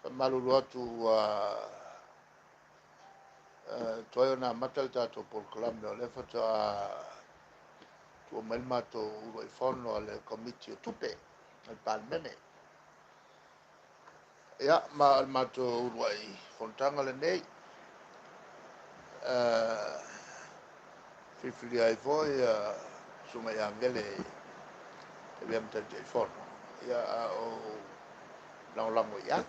Faamalulu atu ua tuai ona amata le tatou polokalame, o lea faatoa tuu mai le matou uluai fono a le Komiti o Tupe a le Palemene. Ia, ma o le matou uluai fonotaga lenei. Filifilia ai foi Susuga ia Vele e avea ma Taitaifono, ia, a o lagolago i ai.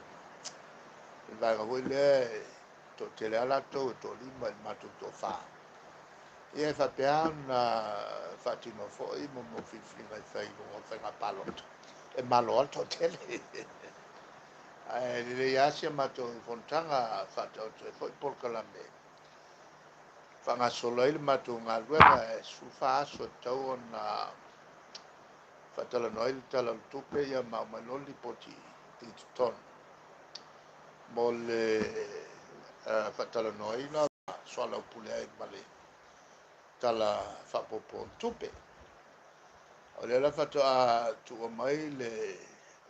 Le vaega foi lea e toatele lava latou e toalima i le matou toafa. Ia e faapea ona faatino foi mo filifiliga e fai i luga o faiga palota, e malo lava le toatele. Ae lelei lava si a matou fonotaga faataoto ai foi polokalame faagasolo ai le matou galuega e 14 aso e tatau ona faatalanoa ai le Tala o le Tupe, ia ma aumai loa le lipoti i totonu mo le faatalanoaina soalaupule ai ma le Tala Faaopoopo o le Tupe. O lea la faatoa tuua mai le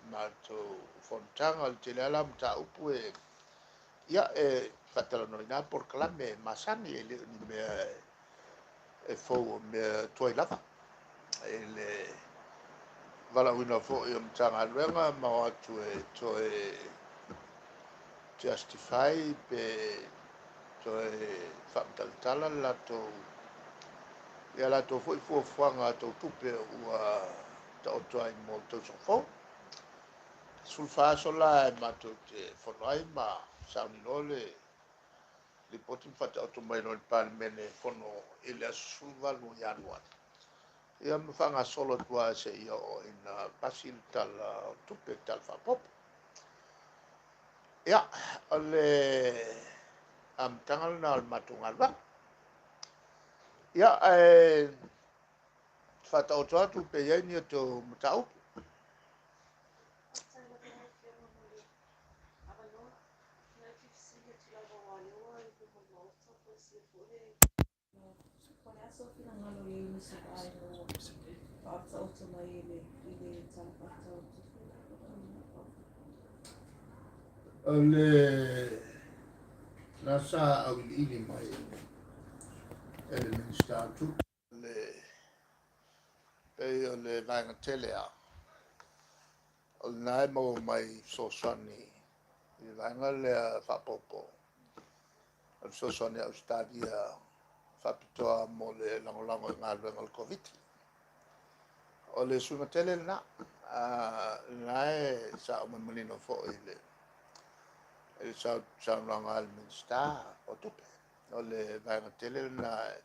matou fonotaga. O le tele lava la o mataupu e ia e faatalanoaina polokalame masani, e le o ni mea e fou, o mea tuai lava i le valaauina foi o Matagaluega ma o atu e toe justify pe toe faamatalatala le latou ia latou foi fuafuaga tau tupe ua taoto ai mo le tausaga fou. 14 aso la e matou te fono ai ma sauni loa le lipoti ma faataoto mai loa i le Palemene e fono i le aso 18 o Ianuari, ia ma faagasolo atu lava seia oo ina pasi le Tala o Tupe, le Tala Faaopoopo. Ia, o le amataga lena o le matou galuega. Ia, ae faataoto atu pe i ai ni outou mataupu. Faafetai lava lau Afioga mo le avanoa. Ia, e fia fesili atu lava aua o lea ua i luma o le Maota pasia foi le Po o le a sou finagalo i ai i nisi o vaega ua faataoto mai i le Tala Faatatau o Tupe? O le la sa auiliili mai e le Minisita o Tupe, le pei o le vaega tele lava o lena e maua mai fesoasoani i le vaega lea faaopoopo, o le fesoasoani a Ausetalia faapitoa mo le lagolago i galuega o le Koviti. O le suiga tele lena, lena e sa aumai manino foi i le saunoaga a le Minisita o Tupe. O le vaega tele lena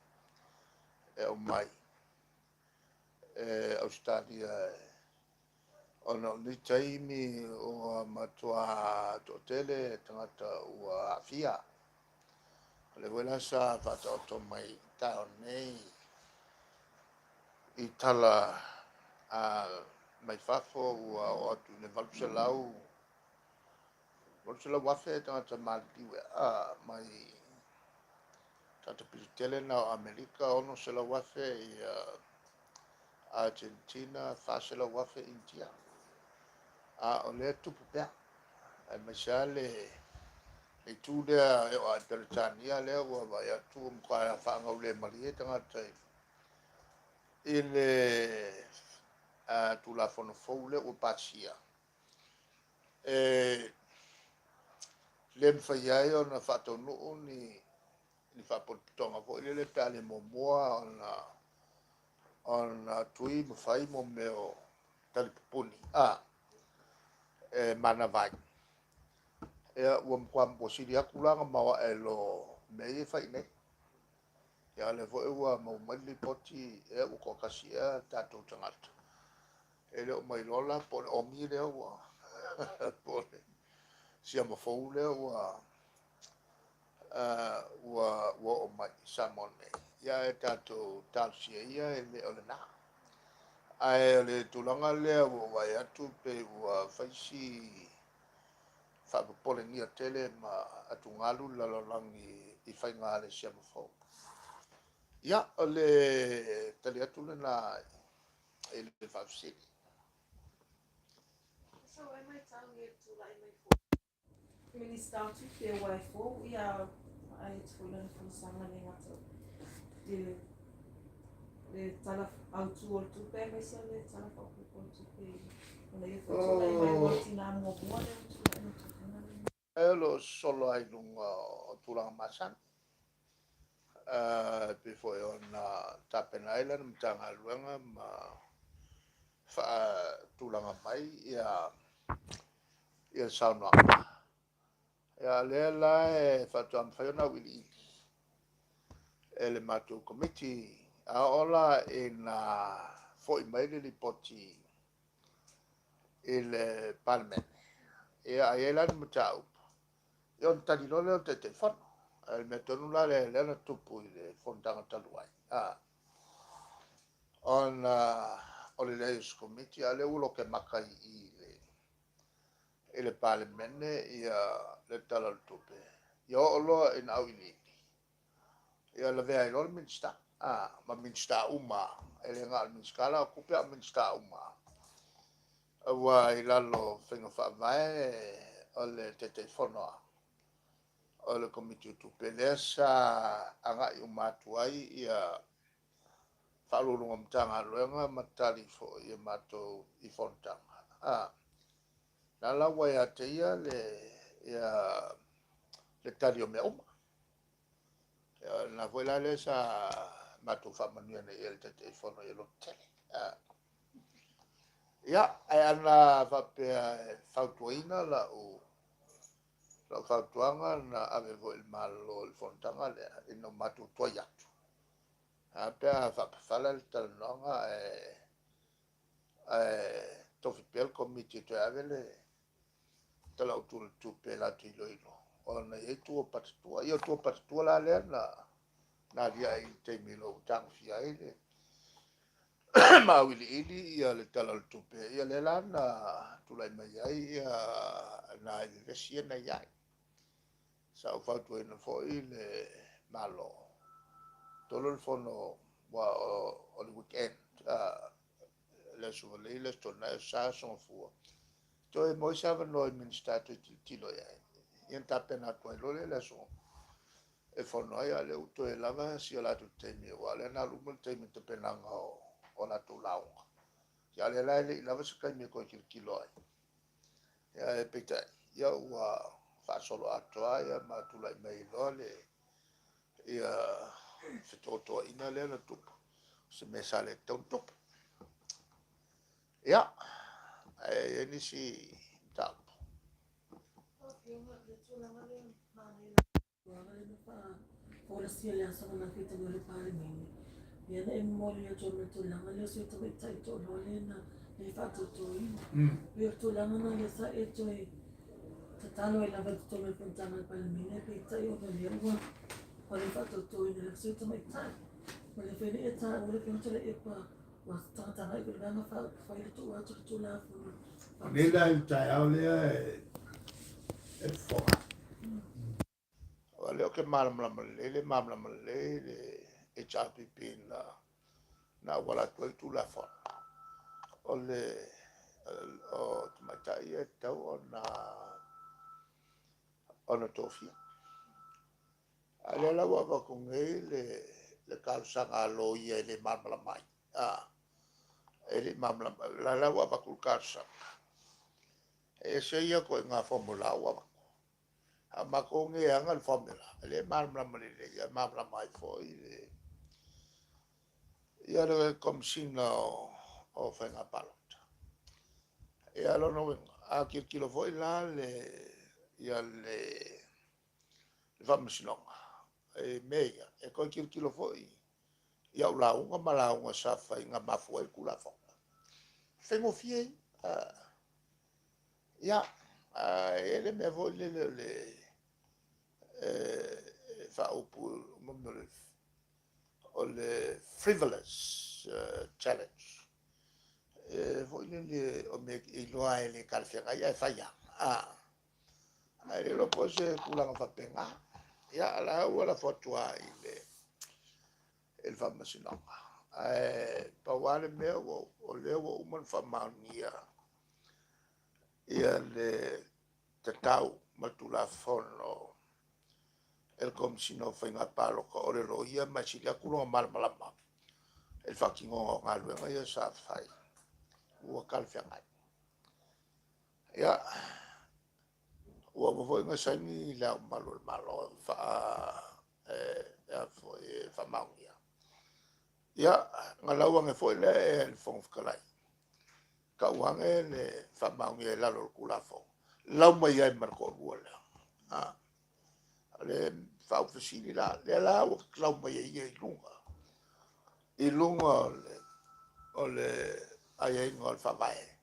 e aumai e Ausetalia ona o lenei taimi ua matua toatele tagata ua aafia. O lea foi la sa faataoto mai i taeao nei i tala mai fafo ua oo atu i le 800,000 tagata maliliu mai tagata pilitele na o Amerika, 600,000 ia Argentina, 400,000 India. A o lea tupu pea, aemaise lava le itu lea e oo i Peretania lea ua vaai atu ua matua faagaulemalie tagata i le Tulafono fou lea ua pasia, e le mafai ai ona faataunuu ni faapotopotoga foi lele pe a le muamua ona tui ma fai mo mea o talipupuni e manava ai. Ia, ua matua ua sili atu la ona maoae i lo mea ia e fai nei. Ia, o lea foi ua maua mai le lipoti ea ua toatasi ea tatou tagata e le o mailoa la po o le omi lea ua po o le siama fou lea ua ua oo mai i Samoa nei. Ia, ae tatou talosia ia e le o lena. Ae o le tulaga lea ua ou vaai atu pei ua fai si faapopolegia tele ma atugalu le lalolagi i faiga a le siama fou. Ia, o le tali atu lena i le faafesili. Sau ai matau i le tulai mai foi. Minisita o Tupe aua e fou ia vaai atu foi i lana folasaga e le gata i le Tala Autu o le Tupe aemaise o le Tala Faaopoopo o le Tupe ina ia foi tulai mai aua o le tina muamua lea ua tulai mai i le tofiga lenei. E o lo o sosolo lava i luga o tulaga masani, e pei foi ona tapena ai lana Matagaluega ma faatulaga mai le saunoaga. Ia, lea la e faatoa mafai ona auiliili e le matou Komiti a oo la ina foi mai le lipoti i le Palemene. Ia, a i ai la ni mataupu, ia ona tali loa lea o le Taitaifono. Ae o le mea tonu la lea lea na tupu i le fonotaga talu ai, ona o le leai o se Komiti, a o lea ua lokemaka i i i le Palemene ia le Tala o le Tupe, ia oo loa ina auiliili, ia lavea ai loa le Minisita, ma Minisita uma, e le na o le Minisita la o Tupe, a o Minisita uma. Aua i lalo o faiga faavae o le Taitaifono o le Komiti o Tupe, lea sa agai uma atu ai ia Faauluuluga o Matagaluega ma tali foi i matou i fonotaga. Na la ua ia te ia le tali o mea uma. Na foi la lea sa matou faamanuia nei i le Taitaifono ia lototele. Ia, ae ana faapea e fautuaina lau fautuaga na ave foi i le Malo i le fonotaga lea, ina ua matou tuai atu. A pe a faapafala le talanoaga ae tofi pea le Komiti e toe ave le Tala Autu o le Tupe latou te iloilo, ona e i ai tua o patatua. Ia o tua o patatua la lea na aliae i le taimi ina ua tagofia ai le ma auiliili ia le Tala o le Tupe, ia lea la na tulai mai ai ia nai vevesi ia na i ai. Sa ou fautuaina foi le Malo, tolu le fono o le weekend, le Aso Faraile, le Aso Toonai, Aso Sa, Aso Gafua, toe maua se avanoa i Minisita toe tilotilo i ai, ia ona tapena atu ai loa lea i le aso e fono ai, a o lea ua toe lava si o latou taimi, aua o lea na alu uma le taimi i le tapenaga o latou lauga. Ia, a o lea la e le i lava se taimi e toe tilotilo ai. Ia, peitai, ia ua faasoloatoa ia ma tulai mai loa le ia fetotoaiga lea na tupu, se mea sa le tatau ona tupu. Ia, ae i ai nisi mataupu. Lau Afioga, le tulaga lea manaia le tulaga lea na faafolasia i le aso ananafi i totonu o le Palemene, ia na e momoli atu ai ma le tulaga lea o se tamaitai toaloa lea na le faatautoina. Pei o le tulaga lena lea sa e toe tatalo ai lava i totonu o le fonotaga a le Palemene, peitai ona o lea ua le faatautoina le sui tamaitai. O lea foi na e taua le Afioga Tuilaepa ua tagatagai foi i le Vaega Faaupufai le tuu atu le Tulafono. O nei la i le taeao lea e fofoga. O lea ou te malamalama lelei, le malamalama lelei le HRPP na auala atu ai le Tulafono. O le o tamaitai e tatau ona tofia. A lea la ua avatu nei le talosaga a loia e le malamalama ai. E le i malamalama. La la ua avatu le talosaga. E ese ia ituaiga formula ua avatu. A o matou nei e ana le formula, e le malamalama lelei, e malamalama ai foi le ia le Komesina o Faiga Palota. Ia lona uiga, a tilotilo foi la le Faamasinoga i mea ia, e toe tilotilo foi i au lauga ma lauga sa fai na mafua ai le Tulafono. Faigofie ia. Ia, e i ai le mea foi lele o le faaupu o le frivolous challenge. E foi lele o mea e iloa e le talafeagai ae fai lava. Ae le iloa po o se tulaga faapena. Ia, la ua lafo atu lava i le Faamasinoga. Ae pau lava le mea o lea ua uma ona faamaonia ia le tatau ma le Tulafono e le Komesina o Faiga Palota o le loia ma e sili atu lona malamalama i le faatinoga o galuega ia sa fai ua talafeagai. Ia, ua uma foi ona saini Le Ao Mamalu o le Malo e faamaonia. Ia, na lau ane foi lea e le Fofoga Fetalai, tau ane le faamaonia i lalo o le Tulafono, lau mai ai ma le toalua lea. O le faaufesili la, lea la ua lau mai ai ia i luga, i luga o le aiaiga o le Faavae,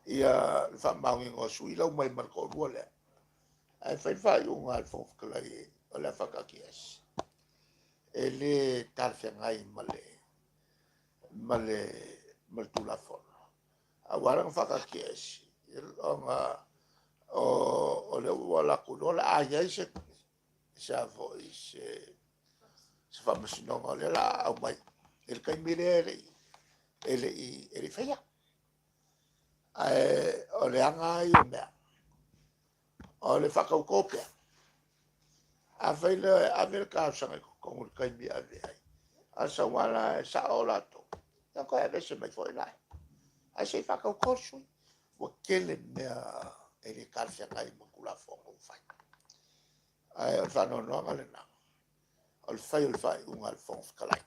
ia le faamaoniga o sui lau mai ma le toalua lea. Ae fai le faaiuga a le Fofoga Fetalai o le a faataatiaese. E le talafeagai ma le Tulafono. A ua ala ona faataatiaese, ona o lea ua latou iloa o le a i ai se faamasinoga o lea o le a aumai i le taimi lea e le i faia. Ae o le aga ia o mea, o le faatauto pea. Afai lea e ave le talosaga i totonu i le taimi e ave ai, a sau lava la e sao latou, ia toe aveese mai foi la. Ae se i faatauto le sui. Ua tele mea e le talafeagai ma Tulafono ua fai. Ae o le faanoanoaga lena, o le fai o le faaiuga a le Fofoga Fetalai.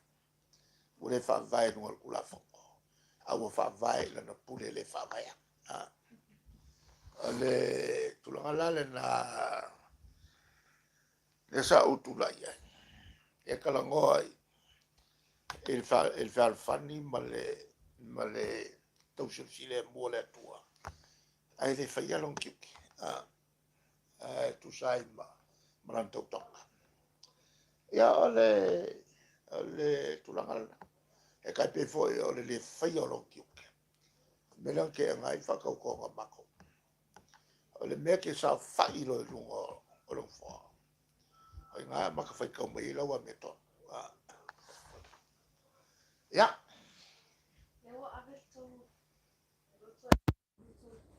Ua le faavae i luga o le Tulafono, a ua faavae i lana pule le faavaea. O le tulaga la lena, lea sa ou tulai ai, e talanoa i le fealofani ma le tausiosile mua le Atua, ae le faia lona tiute, e tusa ai ma lana tautoga. Ia, o le tulaga lena, e tai pei foi o le le faia o lona tiute. O le mea lea na teena ai le faatautoga a matou. O le mea ke saofai loa i luga o le nofoa, o i ina mata faitau mai ai lau amiotonu. Ia. Lea ua ave le tou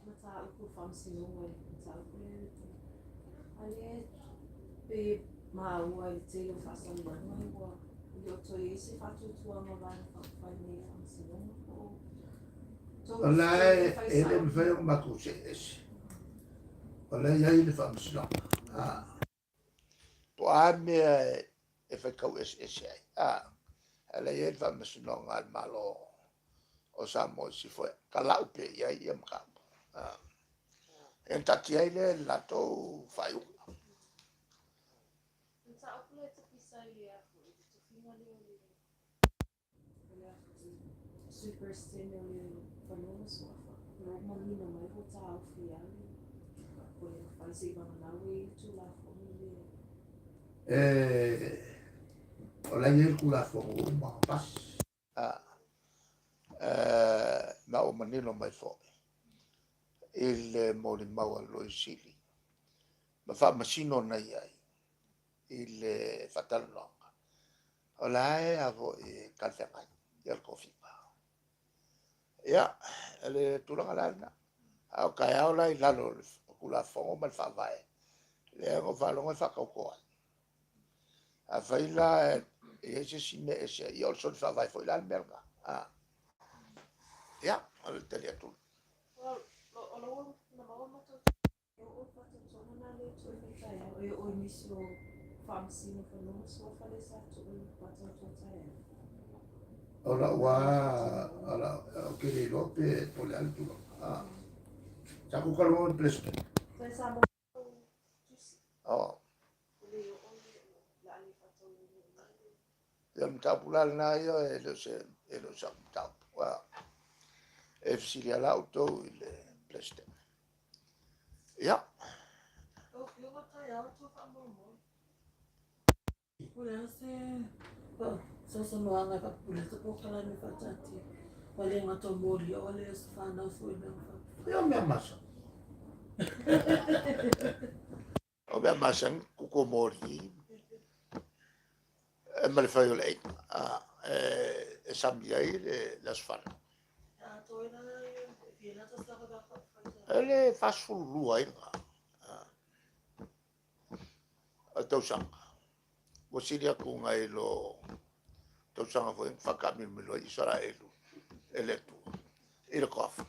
mataupu faamasinoga i le mataupu lea a lea pe maua i le tele o faasalalauga ua le o toe i ai se faatuatuaga o Vaega Faaupufai nei i faamasinoga po o O la e le mafai ona matou see ese. O la e i ai le faamasinoga. Po o a mea e faitau eseese ai. A la e i ai le faamasinoga a le Malo o Samoa i Sisifo e talau pea i ai ia mataupu. E taatia ai lea i le latou faaiuga. Mataupu lea e tapisa i le tofiga lea o le Sui Peresetene o le Fanua ma Suafa. O lo o manino mai ua taofi lava le o le mafai seivagana ua i ai le Tulafono lea. O la e i ai le Tulafono ua uma ona pasi. Ma ua manino mai foi i le molimau a le Loia Sili ma faamasino na i ai i le faatalanoaga. O la e a foi e talafeagai ia le tofiga. Ia, le tulaga la lena. A o taeao la i lalo o le Tulafono ma le Faavae, lea na ou faalogo e faatauto ai. Afai la e i ai se isi mea ese ai, ia o le soli faavae foi la le mea lena. Ia, o le tali atu. O lau na maua matou o faatautoga na lea tuu i taeao e o i nisi o faamasino fanua ma suafa lea sa tuu i faatautoa taeao. O lau a, o ke le iloa pe po o le a le tulaga. Sa tou talanoa i le President. Tai sa maua tusi. O. O le o le la le faatauina i le. Ia, le mataupu la lena ia e le o se au mataupu. E fesilia la outou i le President. Ia. O fioga taeao tou faamolemole. O le a se sausaunoaga e faapupula se polokalame faataatia. Ua le gata o molia o le aso fanau foi mea faapupula. Ia, o mea masani. O mea masani kuko moli e ma le fai o le aiga. E sami ai le aso fanau. A toi la e fia ta sa ka E le 42 ai lena. tausaga, ua sili atu nai lo tausaga foi na faataamilomilo ai Isaraelu e le Atua i le toafa.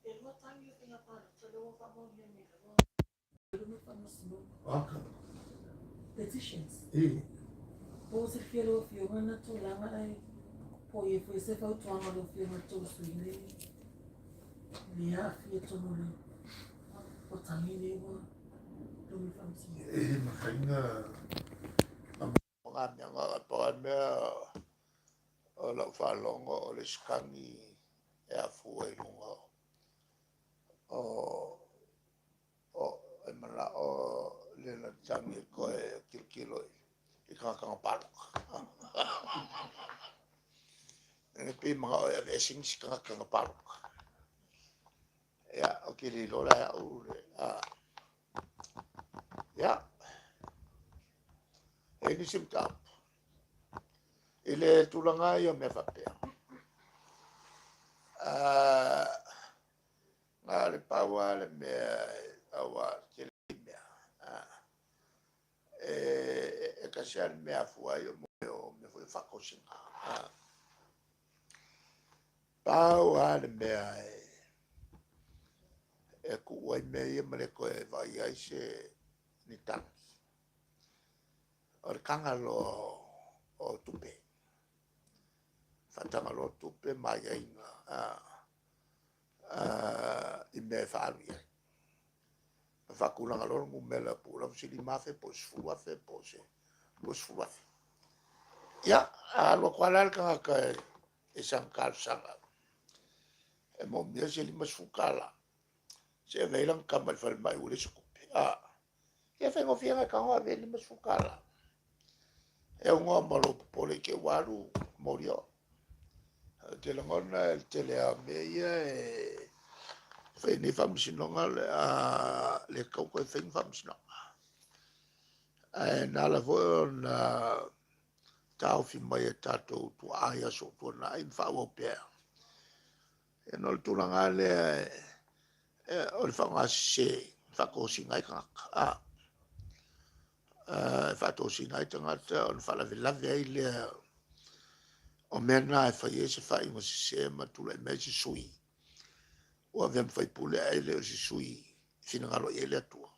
E lua tagi o faiga palota lea ua faamaonia nei lava i luma faamasinoga. Petitions. Po o silafia lau Afioga na tulaga ae po o i ai foi se fautuaga a lau Afioga i le tou sui usufono le aafia tonu o le o tagi nei ua luma i le faamasinoga. E le mafai na mea na pau lava le mea o lau faalogo o le isi tagi e afua i luga o e manao le tagi e toe tilotilo i tagata na palota. E pei manao e aveese nisi tagata na palota. Ia, ou te le iloa la e au le ia, e i ai nisi mataupu i le tulaga ia o mea faapea. Na o le pau lava le mea aua tele mea. E tasi lava le mea afua ai o mea o mea foi o faatosina. Pau lava le mea e tuu ai mea ia ma le toe vaai ai se ni tagi, o le taga loa o tupe. Faataga loa tupe ma aiaiga i mea e faaalu i ai. Ma faatulaga loa le numera po o lava se 5,000 po o se 10,000 po o se 20,000. Ia, a alu atu lava la le tagata e sana talosaga e moomia se $50 se ave ai lana tama i le falemai ua leai se tupe. Ia faigofie ona e tago ave ai le $50. E aunoa ma lou popole i te i ua alu moli oe. Ou te lagona e le tele lava o mea ia e fai nei faamasinoga o le a le tatau toe fai ni faamasinoga. Ae na ala foi ona taofi mai e tatou tuaa i aso ua tuanai ma faaauau pea. Ia ona o le tulaga lea o le faaaoga sese e faatosina ai tagata. E faatosina ai tagata ona faalavelave ai lea o mea na e fai ai se faaiuga sese ma tulai mai se sui ua avea ma faipule ae le o se sui e finagalo i ai le Atua.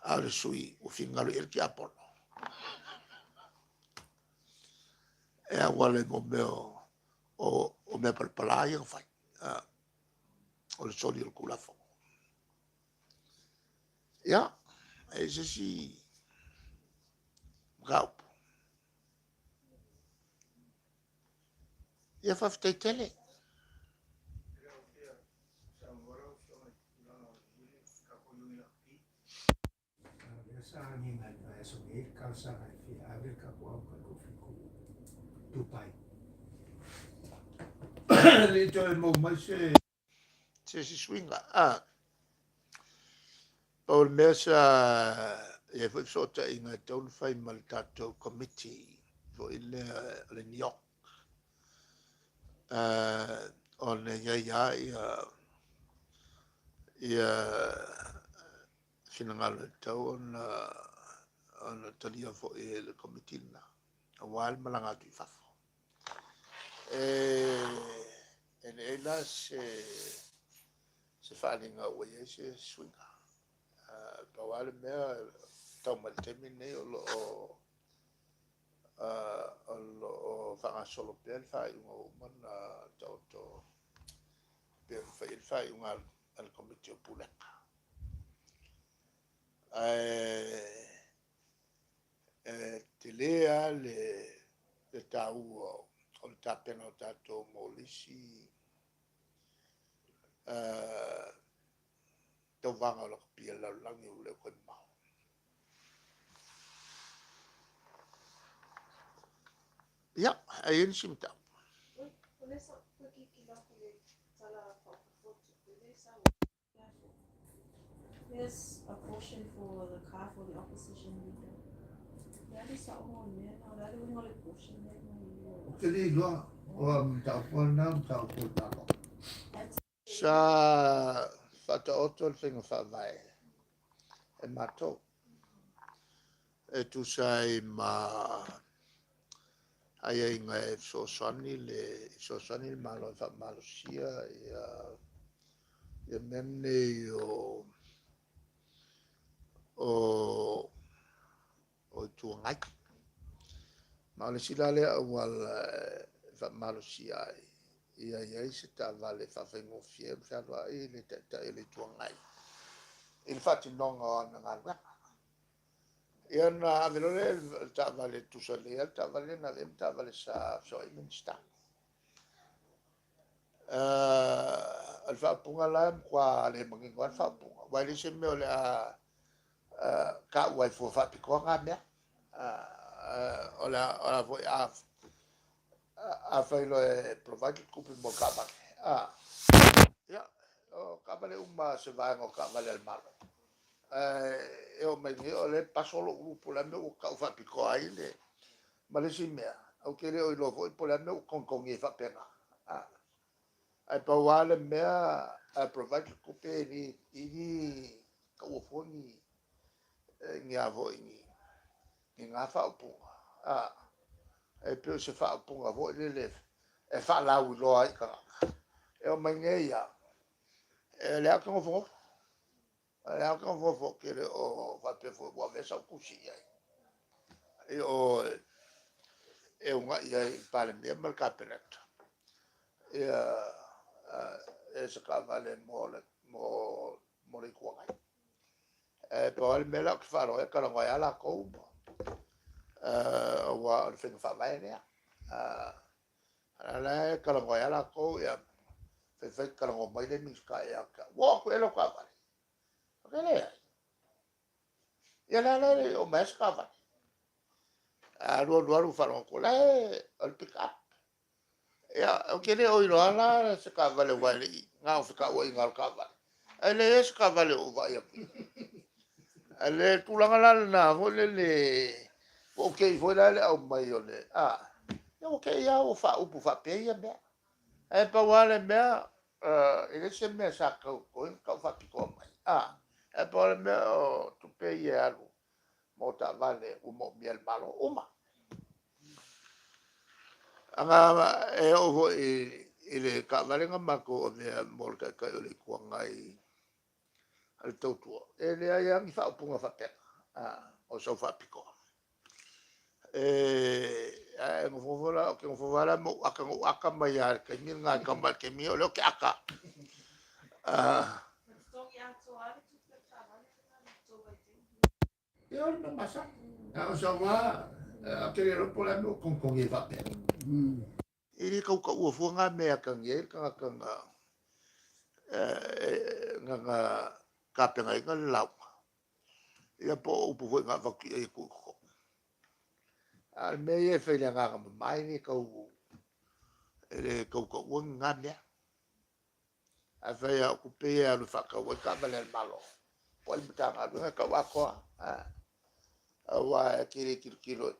A o le sui ua finagalo i ai le tiapono. E auala i mo mea o mea palapala ia na fai. O le soli o le Tulafono. Ia, e i ai se isi mataupu. Ia faafetai tele. Lea sa agiga i le vaiaso nei le talosaga e fia ave le tatou aukai i Dubai. E le i toe maua mai se isi suiga. Pau o le mea sa i ai foi fesootaiga e tatau ona fai ma le tatou committee foi lea o le NEOC, ona e i ai lava ia finagalo e tatau ona talia foi e le committee lena, aua le malaga atu i fafo. E leai la se faaaliga ua i ai se suiga. Pau lava le mea tau mai le taimi lenei o lo o faagasolo pea le faaiuga ua uma ona taoto pei ona fai ai le faaiuga a le Komiti o Pulega. Ae e tele lava le taua o le tapena o tatou mo le isi tauvaga o lakapi a le lalolagi ua le o toe mamao. Ia, ae i ai nisi mataupu. O lea sa ou toe tilotilo atu i le Tala Faaopoopo o Tupe lea e sau ai. There's a portion for the car for the opposition leader. O le a le saoga o le mea lena? O le a le uiga o le portion lea e aumai i Ou te le iloa, o mataupu lava lena o mataupu a le Malo. That's Sa faataoto le faiga faavae e matou e tusa ai ma aiaiga e fesoasoani le Malo e faamalosia ia mea nei o Itu Agai. Ma o le isi la lea auala e faamalosia ai, ia i ai se taavale e faafaigofie ona fealuai le Taitai o le Itu Agai i le faatinoga o ana galuega. Ia na ave loa lea le taavale tusa lelei lava le taavale na ave ai ma taavale sa fesoaai Minisita. O le faaupuga la e matua le manino lava le faaupuga, aua e leai se mea o le a taua ai fua faapitoa na mea. O le a foi afai loa e provide le tupe mo le taavale, ia, o taavale uma se vaega o taavale a le Malo. E oo mai nei o lea e paso lou ulu po o le a le mea ua tau faapitoa ai le... Ma le isi mea, ou te le o iloa foi po o le a le mea ua togitogi ai faapena. Ae pau lava le mea, a provide le tupe e le taua fua ni a foi ni na faaupuga. E pei o se faaupuga foi lele e faalauiloa ai i tagata. E oo mai nei ia, e lea ou te nofonofo. O lea ou te nofonofo ou te le o faapea foi ua avea sau tusi i ai. I o e uunai ai i le Palemia ma le Kapeneta ia se taavale mo le Itu Agai. E pau lava le mea la ou te faalogo ai, e talanoa ai lava latou, aua o le faiga faavae lea. O la e talanoa ai lava latou, ia fai talanoa mai le Minisita ia te au, ua oo atu i ai lau taavale. Ou te leai. Ia lea la e le i oo mai lava se taavale. Alu alu alu faalogo atu, o la e o le pick up. Ia, ou te le o iloa la se taavale aua e le i, na o fetāuaiga o le taavale. Ae leai se taavale o ou vaai atu i ai. A le tulaga la lena foi lele, ua ou tei foi la le aumai o le, ia ua tei lava ua faaupu faapea ia mea. Ae pau lava le mea, e leai se mea sa tau toe ona tau faapitoa mai. Ae pau lava le mea o tupe ia e alu mo taavale ua moomia e le Malo uma. Aga e oo foi i le taavale na matou avea mo le Taitai o le Itu Agai a le Tautua, e leai lava ni faaupuga faapena, o sau faapitoa. Ae nofonofo la, ou te nofonofo lava la ma ou ata, na ou ata mai lava i le taimi lena e tau mai i le taimi lenei o lea ou te ata. Ia o le mea masani. A o sau lava, ou te le iloa po o le a le mea ua togitogi ai faapea. E le tau taua fua na mea e atagia ai le tagata na tapenaina le lauga. Ia po o upu foi na avatu i ai e tuu i totonu. A o le mea ia e fai i le agaga mama e le tau taua ni na mea. A fai lava o tupe ia e alu e faatau ai taavale a le Malo, po o ai le Matagaluega e tau atoa. Aua e te le tilotilo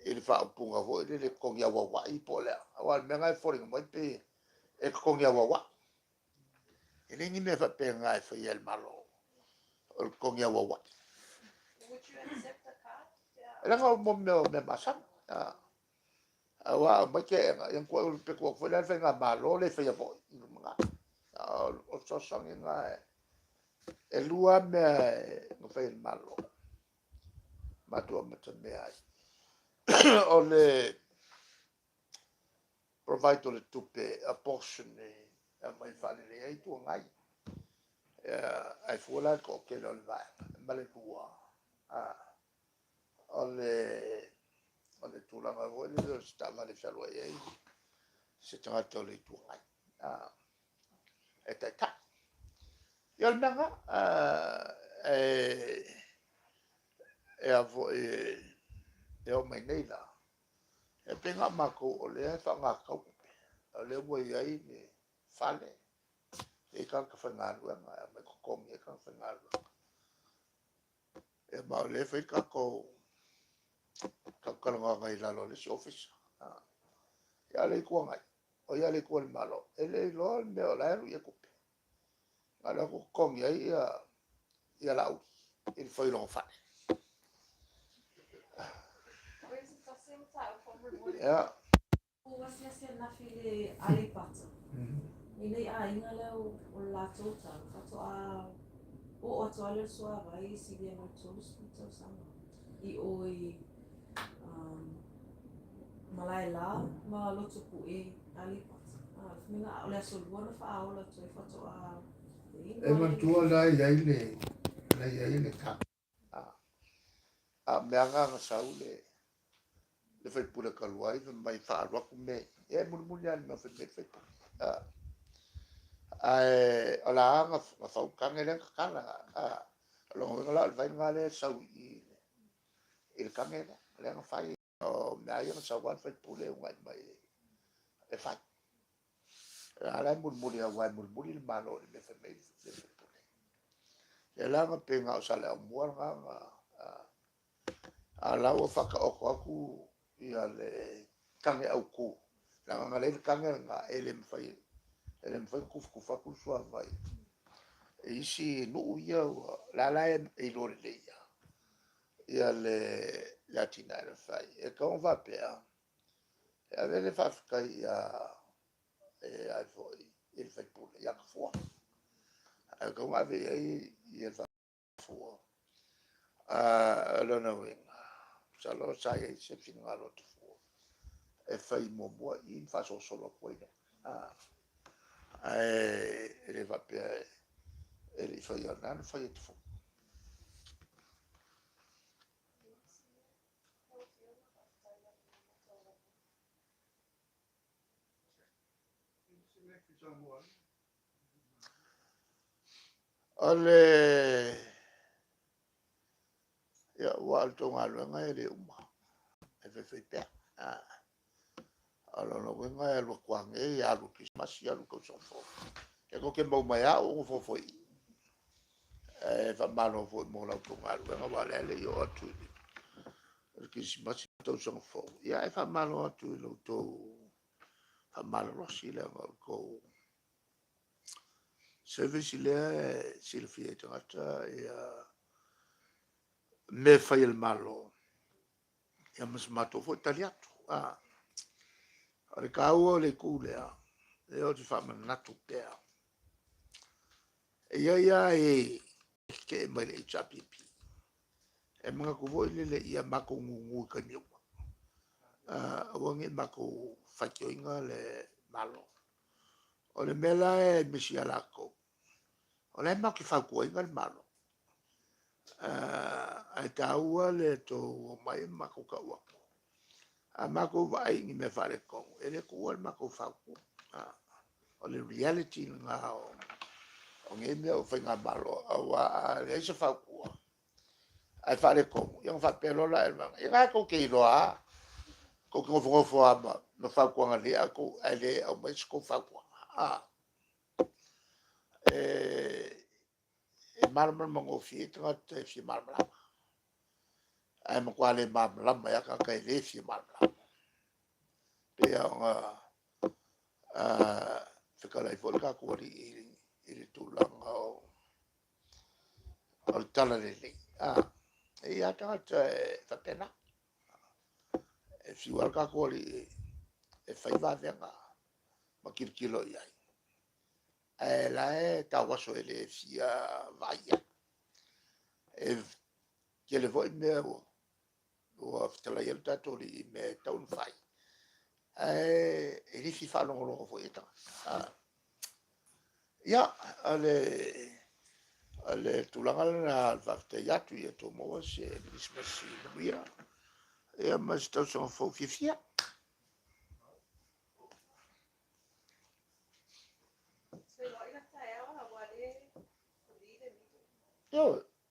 i le faaupuga foi lele totogi auauai po o le a. Aua o le mea lena e foliga mai pei e totogi auauai. E leai ni mea faapena e faia e le Malo, o le totogi auauai. Would you accept the card? E leaga o mea o mea masani. Aua o mai ke ia ngua pe ko foi la fai malo le fai foi i lumanai. O fesoasoani na e lua mea na fai e le Malo. Matou amata mea ai. O le provide o le tupe a portion e aumai faalelei ai Itu Agai. Ae fua la le toatele o le vaega ma le lua. O le tulaga foi lele o se taavale e fealuai ai se tagata o le Itu Agai. E taitai. Ia o le mea lena, e a foi e oo mai nei la, e pei na o matou o lea e faaaoga tatau tupe. O lea ua i ai le fale, e i ai tagata faigaluega, e aumai totogi ai tagata faigaluega. Ia ma o lea e fai le tatou talanoaga i lalo o le isi ofisa. Ia o le Itu Agai, O ia le itu a le Malo, e le iloa le mea o la e alu i ai tupe. Na o le atu totogi ai ia ia Laauli i le fai o lona fale. Ia. Ua asiasi ananafi i le Aleipata, i nei aiga lea o le latou tala, faatoa oo atu lava lea o le suavai e silia ma le 30 tausaga i o i Malaela ma Lotopue, Aleipata. O le aso Lua na faaola atu ai faatoa. E manatua la e i ai le la e i ai le tap. A o mea na na sau le le faipule talu ai fai mai faaalu atu mea ia. E mulimuli lava i le mea fai mai le faipule. Ae o la na fau tane lea na tatala. O lona uiga la o le vai lena lea e sau i i le tane lea, lea na fai. O mea ia na sau lava le faipule uunai mai e fai. A la e mulimuli aua e mulimuli le Malo i le mea fai mai le faipule. Lea la na pei na o Saleaaumua lena na a la ua faataoto atu ia le tane autu, leaga na leai le tane lena, e le mafai ona tufatufa atu le suavai i isi nuu ia ua la la e iloa lelei ia le atinae na fai. E tatau ona faapea, e ave le faafetai ia e ai foi i le faipule ia Tafua. Ae tatau ona ave i ai ia le faafua. O lona uiga, masalo sa i ai se finagalo o Tafua e fai muamua i ma faasolosolo atu ai. Ae e le faapea e le i faia, na na fai e Tafua. O le ia, ua o le tou galuega e le uma, e faifai pea. O lona uiga e alu atu lava nei, alu i le Kerisimasi, alu i le tausaga fou. Ia tou te maua mai lava au o nofonofo i i. Ae faamalo foi mo la outou galuega, aua o lea e le i oo atu i le Kerisimasi ma le tausaga fou. Ia ae faamalo atu i lo outou faamalolosi, leaga o le tou service lea e silafia e tagata ia mea e fai e le Malo, ia ma se matou foi tali atu. O le taua o le itu lea, lea ou te faamanatu pea, e i ai lava e e tetee mai le HRPP, e manatu foi lele ia matou gugu i taimi uma, aua ne i matou faitioina le Malo. O le mea la e misi ia latou, o la e matou te fautuaina le Malo, ae taua le tou omai matou tau atu. A matou vaai i ni mea faaletonu, e le tuua le matou fautua. O le reality lena o nei mea o faigamalo, aua a leai se fautua ae faaletonu, ia ona faapea loa lea o le vaega, ia na tou te iloa lava, tou te nofonofo lava ma fautuaga lelei ae le aumaia sa outou fautuaga. E malamalama gofie tagata e fia malamalama, ae matua le malamalama ai lava tagata e le fia malamalama. E pei lava ona fetalai foi le tatou Alii i le tulaga o le talalelei. E i ai lava tagata e faapena. E fiu lava le tatou Alii e fai vavega ma tilotilo i ai, ae la e tauaso e le fia vaai i ai. E tele foi mea ua fetalai ai lo tatou Alii i mea e tatau ona fai, ae e le fia faalogologo foi i ai tagata. Ia, o le tulaga lena o le faafetai atu ia outou maua se Kerisimasi manuia ia ma se tausaga fou fiafia. Ioe.